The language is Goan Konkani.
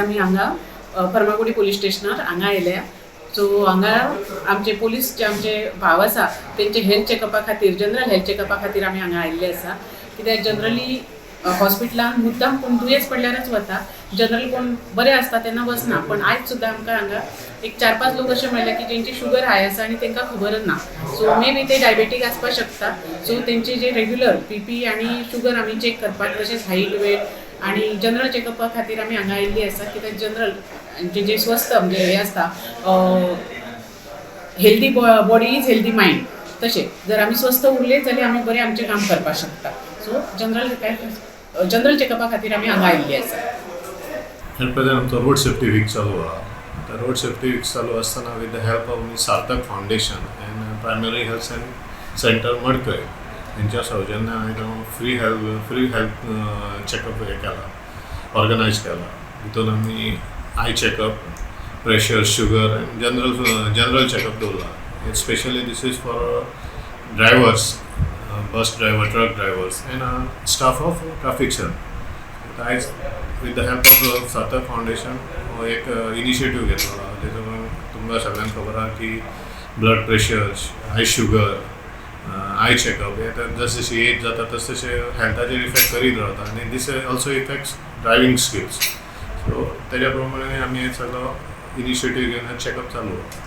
आमी हांगा फर्मागुडी पोलीस स्टेशनार हांगा आयल्या. सो हांगा आमचे पोलीस जे आमचे भाव आसा, तेंचे हेल्थ चॅकअपा खातीर, जनरल हेल्थ चॅकअपा खातीर आमी हांगा आयिल्ले आसा. कित्याक जनरली हॉस्पिटलान मुद्दाम कोण दुयेंस पडल्यारच वता, जनरल कोण बरे आसता तेन्ना वचना. पण आयज सुद्दां आमकां हांगा एक चार पांच लोक अशे मेळ्ळे की जेंची शुगर हाय आसा आनी तांकां खबरच ना. सो मे बी ते डायबेटीक आसपाक शकता. सो तेंचे जे रेग्युलर बीपी आनी शुगर आमी चॅक करपाक, तशेंच हायट, वेट आनी जनरल चॅकअपा खातीर आमी हांगा आयिल्ली आसा. कित्याक जनरल जे जे स्वस्थ म्हणजे हे आसता, healthy body is healthy mind, तशें जर आमी स्वस्थ उरले जाल्यार आमी बरें आमचें काम करपाक शकता. सो जनरल काय जनरल चॅकअपा खातीर आमी हांगा आयिल्ली आसा. एट प्रेझेंट आमचो रोड सेफ्टी वीक चालू आहा. आतां रोड सेफ्टी वीक चालू आसतना with the help of Sarthak Foundation and Primary Health Centre Madkai हेंच्या सौजन्यान हांवें फ्री हेल्थ चॅकअप हें केला, ऑर्गनायज केला. हितून आमी eye checkup, pressure, sugar आनी जनरल चॅकअप दवरला. Specially this is for drivers, bus driver, truck drivers and staff of traffic cell. आयज with the help of Sarthak Foundation हो एक इनिशिएटीव घेतलेलो आहा, जेजो तुमकां सगळ्यांक खबर आहा की blood pressure, high sugar, eye checkup हे तर जस जशी एज जाता तस तशें हेल्थाचेर इफेक्ट करीत रावता आनी this also affects driving skills. So तेज्या प्रमाणे आमी हे सगळो इनिशिएटीव घेवन चॅकअप चालू आहा.